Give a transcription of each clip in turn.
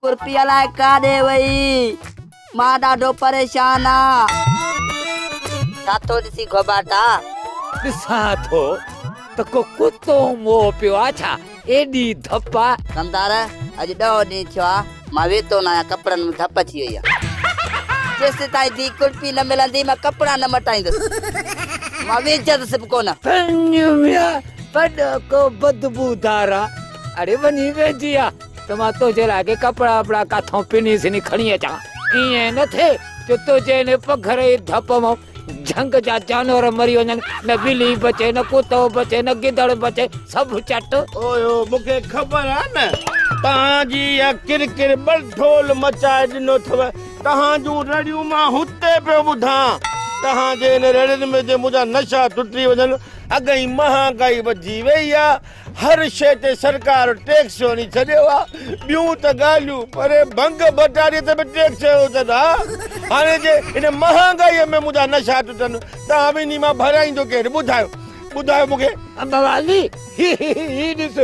ڪرپي الائي ڪاڏي وئي. مان ڏاڍو پريشان آ. ڇا ٿو ڏسين گهوٻاٽا؟ ڏسان ٿو ته ڪو ڪتو موهه پيو آ ڇا؟ ايڏي ڌپ آ. ڪمدار، اڄ ڏهون ڏينهن ٿيو آ، مان ويتو نه آهيان، ڪپڙن ۾ ڌپ ٿي وئي آ. جيستائين ڌيء ڪرپي نه ملندي، مان ڪپڙا نه مٽائيندس. مان ويجهندس به ڪونه. ڀڃ ميان، وڏو ڪو بدبودار آ. اڙي وڃي ويجهي آ. ته مان تنهنجي لاء ڪي ڪپڙا وپڙا ڪاٿئون پني سني کڻي اچان. ائين نه ٿئي جو تنهنجي ان پگهر جي ڌپ مان جهنگ جا جانور مري وڃن، نه ٻلي بچي، نه ڪتو بچي، نه گدڙ بچي، سڀ چٽ. اوهيو مون کي خبر آ نه توهان جي اها ڪرڪر ٻرڍول مچائي ڏنو اٿو. توهان جون رڙيون مان هتي پيو ٻڌان. توهان جي ان رڙين ۾ جي منهنجا نشا ٽٽي وڃن. اڳ ئي مهانگائي وڌي وئي آ. هر شيء تي سرڪار ٽيڪس هڻي ڇڏيو آ، ٻيون ته ڳالهيون پر ڀنگ ڀٽاري تي به ٽيڪس هنيو اٿن. ها هاڻي جي هن مهانگائيء ۾ منهنجا نشا ٽٽن ته انهي مان ڀرائيندو ڪير؟ ٻڌايو ٻڌايو مون کي. موالي، هي هي ڏس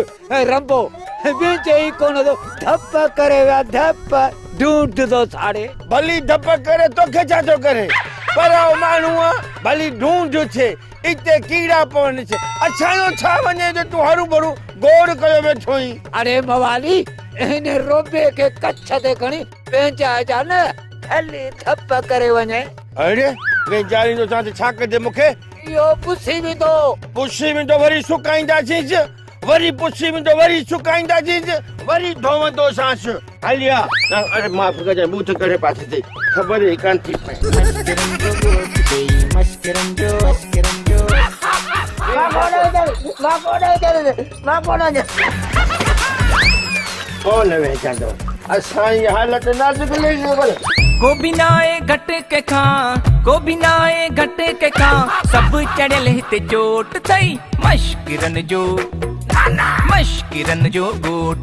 رنبو ويچي ئي ڪونه ٿو، ڌپ ڪري ويا ڌپ، ڍونڍ ٿو ساڙي. ڀلي ڌپ ڪري توکي ڇا ٿو ڪري، پرائو ماڻهو آ، ڀلي ڍونڍ ٿئي. اتي ڪيڙا پون ڏس، اسان جو ڇا وڃي جو تون هروڀرو گوڙ ڪيو ويٺو آهين. اڙي موالي، هن روبي کي ڪڇ تي کڻي وينجهائجان نه، ڀلي ڌپ ڪري وڃي. اڙي، وينجهاريندوسانس ته ڇا ڪندين مون کي؟ اهو پسي ويندو. پسي ويندو وري سڪائينداسينس، وري پسي ويندو وري سڪائينداسينس، وري ڌوئندوسانس. هلي آ، اڙي معاف ڪجانء، ٻوٿ ڪهڙي پاسي اٿئي، خبر ئي ڪانه ٿي پئي. ڪونه ويهجندو، اسان جي حالت نازڪ لئي. ڪو به ناهي گهٽ ڪنهن کان، ڪو به ناهي گهٽ ڪنهن کان، سڀ چڙهيل هتي چوٽ اٿئي، مشڪرن جو، مشڪرن جو ڳوٺ.